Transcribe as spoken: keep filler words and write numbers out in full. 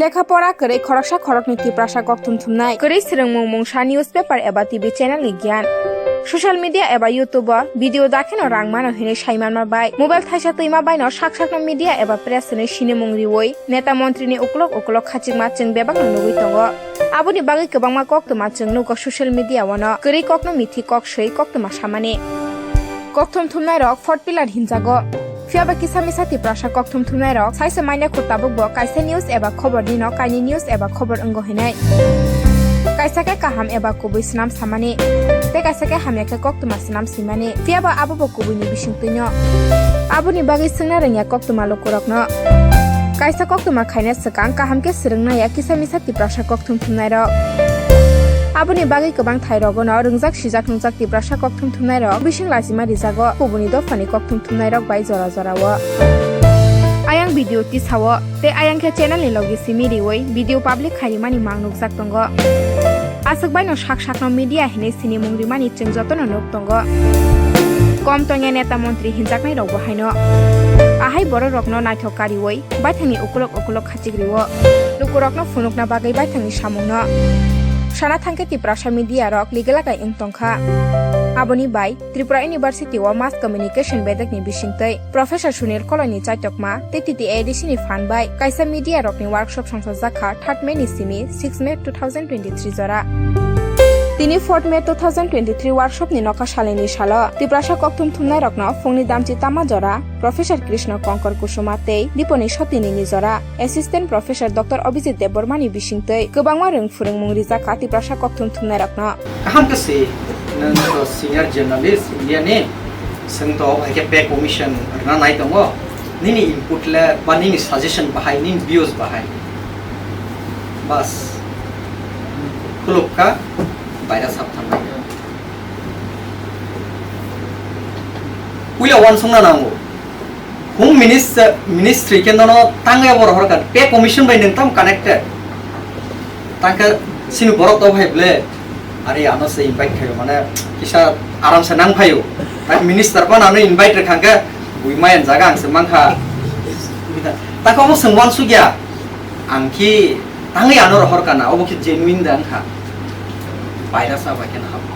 Lekha pora kwrwi khoroksa khoroknwi Tiprasa kokthum thumnai. Kwrwi swrwngmung mungsa newspaper eba T V channel ni giyan. Social media eba YouTube o video dakheno rang mano hinwi sai manma bai mobile thaisa twima baino sak sakno media eba press hinwi sinimung riwi neta montri ni ukulok ukulok khachikma chwng bebakno nugwi tongo. Aboni bagwi kwbangma koktwma chwng nugo social media o no kwrwi kokno mithi kok swi koktwma samani. Kokthum thumnairok fourth pillar hinjago. Phiyaba kisa misa Tiprasa kokthum thumnairok saisa manya kho tabukbo kaisa news eba khobor nino kaini news eba khobor wngo hinwi. Kaisa khe kaham eba kubui swnam samani, tei kaisa khe hamya khe koktwma swnam swimani. Phiyaba abobo kubuini bisingtwino. Aboni bagwi swngna rwngya koktwma lukurokno. Kaisa koktwma khaina swkang kaham khe swrwngna ya kisa misa Tiprasa kokthum thumnairok. Aboni bagwi kwbang thai rogono rwngjak sijak nungjak Tiprasa kokthum thumnairok bising lachima rijago kubuni dophani kokthum thumnairok bai jora jorao. Ayang video tisao tei ayang khe channel ni logi simi riwi video public khaimani mang nukjak tongo. Aswk baino sak sakno media hinwi sinimung rimani chwng jotono nuk tongo. Kom tongya neta montri hinjaknai rokbo haino. Ahai borok rokno naithok kariwi baithangni ukulok ukulok khachik rio. Lukurokno phunukna bagwi baithangni samungno. Sana thangkhe Tiprasa media rok ligalakai wng tongkha. Aboni bai Tripura University o Mass Communication bedekni bisingtwi Professor Sunil Koloini chaitokma tei T T A D C ni phan bai kaisa media rokni workshop songsajak kha third May ni simi six May two thousand twenty-three jora. Tini fourth May two thousand twenty-three workshop ni nokha salini salo Tiprasa kokthum thumnai rokno phungni damchi tama jora Professor Krishna Konkor Kusuma tei Diponi Sotini ni jora Assistant Professor Doctor Abhijit Debbarma ni bisingtwi kwbangma rwng phwrwngmung rijak kha Tiprasa kokthum thumnai rokno. Kaham khe si, nwng to senior journalist India ni, swng to hai khe pay commission rwna nai tongo, nini input le ba nini suggestion bahai, nini views bahai. Bas, khuluk kha, baira sap thangnai. Puila uansukna nango. Home Minister, Ministry khe nono tangwi abo rohor kha, pay commission bai nwng tamo connected? Tangkhe sini borok tok hai ble, are ano se invite khayo, mane kisa aram se nang phayo. Tai minister phano ano invite rwkha khe, bui mayan jaga ang se mankha. Tako omo swng uansukya, ang khi tangwi ano rohor kana, obo khe genuine da wngkha. Virus abo khe na habo.